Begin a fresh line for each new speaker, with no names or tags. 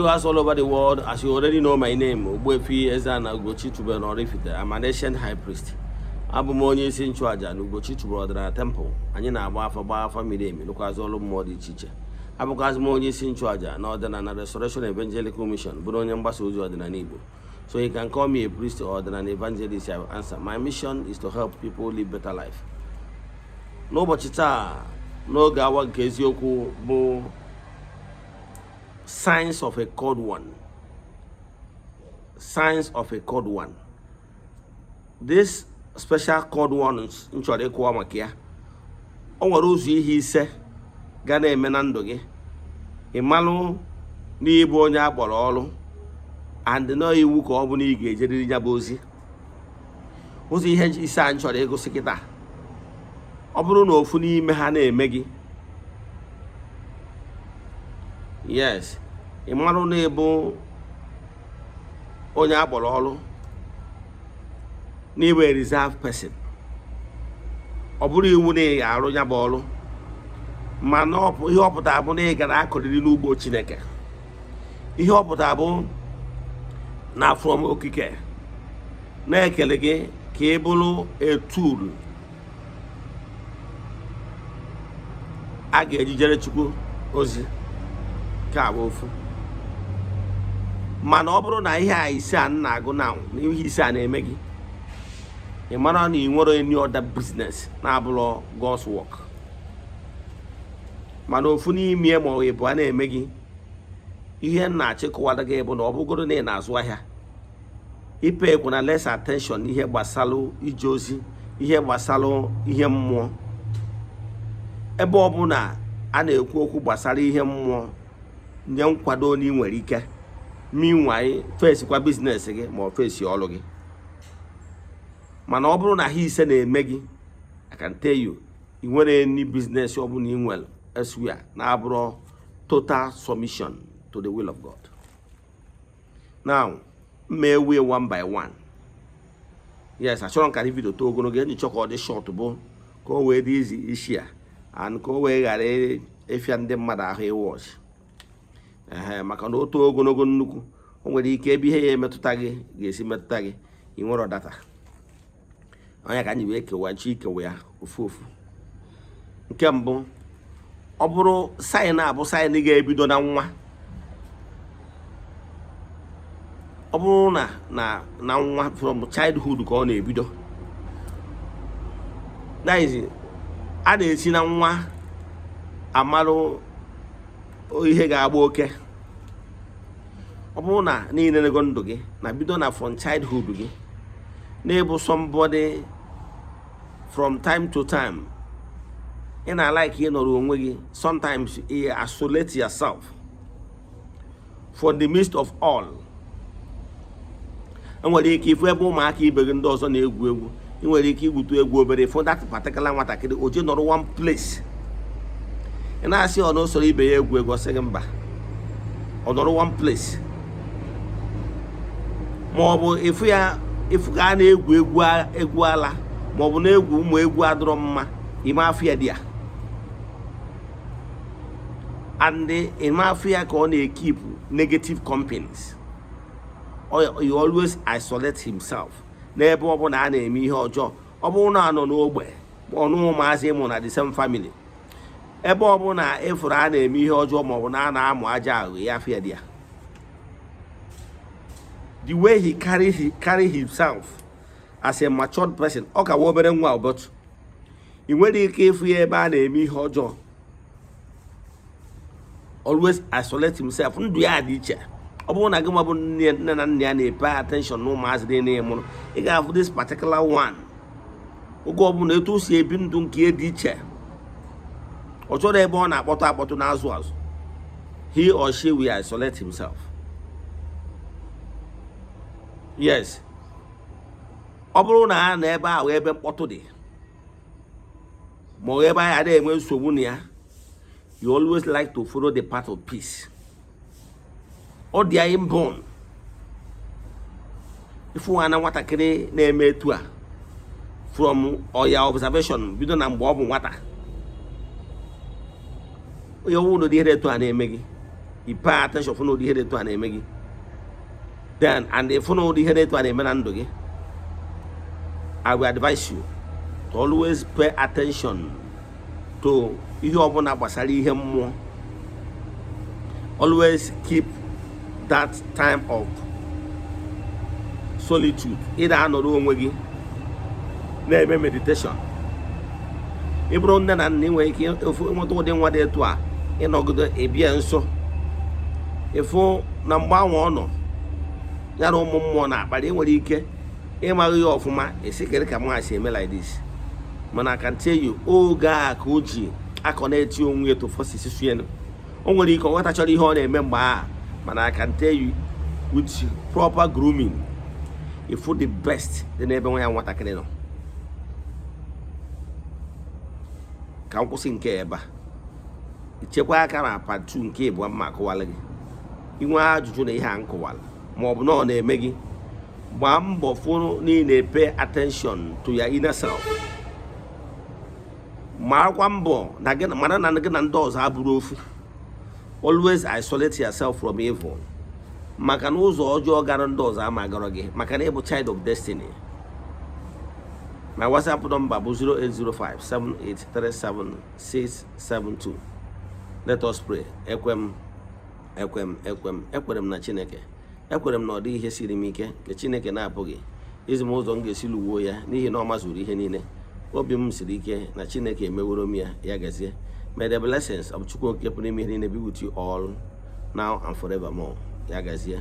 Viewers all over the world, as you already know my name, Ogbuefi Eze-Ana Ugochi Tubelu Oraifite. I'm an ancient high priest. Abụ m onye isi nchụaja na Ugochi Tubelu Ọdịnala Temple. Anyị na-agba afa, gbaa afa miri emi, lụkwazị ọrụ mmụọ dị iche iche. Abụkwazị m onye isi nchụaja na Ọdịnala Restoration Evangelical Mission, bụrụ onye mgbasa ozi ọdịnala Igbo. So you can call me a priest or ọdịnala evangelist, I will answer. My mission is to help people live better life. N'ụbọchị taa, n'oge awa nke eziokwu, bụ signs of a called one. Signs of a called one. This special called one m chọrọ ịkụwa maka ya, o nwere ụzọ ihe ise ga na-eme na ndụ gị, ị malụ n'ịbụ onye a kpọrọ ọrụ and nọ iwu ka ọ bụ na ị ga-ejeriri ya bụ ozi. Ụzọ ihe ise a m chọrọ ịgụsị kịta, ọ bụrụ na ofu n'ime ha na-eme gị, yes, ị marụ na ịbụ onye a kpọrọ ọrụ, n'ịbụ a reserved person. Ọ bụrụ iwu na ị ga-arụ ya bụ ọrụ, mana ihe ọ pụtara bụ na ị gara akọrịrị n'ugbo Chineke. Ihe ọ pụtara bụ na from okike na-ekele gị ka ị bụrụ a tool a ga-eji jere Chukwu ozi. Ka bụ ofu. Mana ọ bụrụ na ihe a ise a na-agụ na ihe ise a na-eme gị, ị mara na ị nwere any other business na-abụrụ God's work. Mana ofu n'ime ma ọ bụ a na-eme gị, ihe m na-achịkọwara gị bụ na ọ bụgoro na ị na-azụ ahịa, ipay na less attention n'ihe gbasara ije ozi, ihe gbasara ihe mmụọ. Ebe ọ bụ na a na-ekwu okwu gbasara ihe mmụọ, nye nkwado na ị nwere ike meanwhile fesikwa business gị ma ọ fesi ọrụ gị. Mana ọ bụrụ na ha ise na-eme gị, I can tell you, ị nwere any business ọ bụla ị nwere elsewhere na-abụrụ total submission to the will of God. Now, mma ewe one by one. Yes, achọrọ m ka video too ogologo. Enyi chọ ka ọ dị short bụ ka o wee dị easy ishare and ka o wee ghara ịfịa ndị mmadụ ahụ ịwatch. Ehe, maka na o too ogologo nnukwu, o nwere ike ebe ihe ya emetụta gị ga-esi metụta gị, ị nwere data onye ka anyị wee kewa nchi ikewa ya ofu ofu. Nke mbụ, ọ bụrụ sign a bụ sign ga-ebido na nwa. Ọ bụrụ na nwa, from childhood ka ọ na-ebido. That is, a na-esi na nwa amarụ ihe ga-agba oke. Ọ bụrụ na niile nego ndụ gị na bido na from childhood gị na-ebu somebody, from time to time ị na-alike ịnọrọ onwe gị, sometimes you isolate yourself for the midst of all. Enwere ike ifu ebe ụmụaka ibe gị ndị ọzọ na-egwu egwu, ị nwere ike igwutu egwu obere, ịfụ that particular nwatakịrị o je nọrọ one place. Ị na-asị ọ na usoro ibe ya egwu egwu, ọ sị gị mba, ọ nọrọ one place. Ma ọ bụ ịfụ ya, ịfụ ka a na-egwu egwu, egwu ala, ma ọ bụ na-egwu ụmụ egwu adịrọ mma, ime afọ ya dị ya and ime afọ ya ka ọ na-ekeep negative companies. He always isolate himself n'ebe ọ bụla a na-eme ihe ọjọọ. Ọ bụrụ na anọ n'ogbe ma ọ nụ ụmụazị ịmụ na the same family, ebe ọ bụla ịfụrụ a na-eme ihe ọjọọ ma ọ bụ na a na-amụ aja aghụghọ, ya afọ ya dị ya. The way he carry himself as a matured person, ọ ka nwa obere nwa, but ị nwere ike ịfụ ya ebe a na-eme ihe ọjọọ. Always isolate himself. Ndụ ya dị iche. Ọ bụrụ na gị nwa bụ nne na nna ya na-epay attention na ụmụazị niile mụrụ, ị ga-afụ this particular one, oge ọbụla etu o si ebi ndụ nke dị iche. Ọ chọrọ ebe ọ na-akpọtụ akpọtụ na-azụ azụ. He or she will isolate himself. Yes, ọ bụrụ na a nọ ebe ahụ ebe mkpọtụ dị, ma ọ ebe anyị adịghị enwe nsogbu na ya, you always like to follow the path of peace. Ọ dị anyị inborn. Ịfụ na nwatakịrị na-eme etu a, from oya observation, bido na mgbe ọ bụ nwata, onye ọnwụ ụlọ dị ihe etu a na-eme gị. I pay attention fụ na ụdị ihe dị etu a na-eme gị, then and ịfụ na ụdị ihe dị etu a na-eme na ndụ gị, I will advise you to always pay attention to ihe ọbụla gbasara ihe mmụọ. Always keep that time of solitude, ịda anọrọ onwe gị na-eme meditation. Ị bụrụ nne na nna, ị nwere ike nweta ụdị nwa dị etu a, ịnọgide ịbịa nso, ịfụ na mgbe ahụ ọ nọ ya na ụmụ mmụọ na-akparị. Ị nwere ike ịmaghị ya ọfụma, esi kere ka nwa si eme like this, mana I can tell you, oge a ka o ji akọ na-eti onwe ya to forces suenu. O nwere ike ọ ghọtachọrọ ihe ọ na-eme mgbe a, mana I can tell you, with proper grooming, ịfụ the best dị n'ebe nwa ya nwatakịrị nọ. Ka m kwụsị nke ebe a, ichekwa aka na part 2 nke ịbụọ mma akọwala gị. Inwe ajụjụ na ihe a nkọwala, ma ọ bụ na ọ na-eme gị, gbaa mbọ fụ na ị na-pay attention to your inner self. Marakwa mbọ na gị mara na gị na ndị ọzọ abụrụ ofu. Always isolate yourself from evil, maka na ụzọ ọjọọ gara ndị ọzọ ama agọrọ gị, maka na ịbụ child of destiny. My WhatsApp number bụ 08057837672. Let us pray. Ekwem, ekwem, ekwem, ekwere m na Chineke. Ekwere m na ọ dịghị ihe siri m ike nke Chineke na-apụghị izi m ụzọ m ga-esi lụwuo ya, n'ihi na ọ mazuru ihe niile. Obi m siri ike na Chineke emeworo m ya. Ya gazie. May the blessings of Chukwu Okike pụrụ ime ihe niile be with you all now and forevermore. Ya gazie.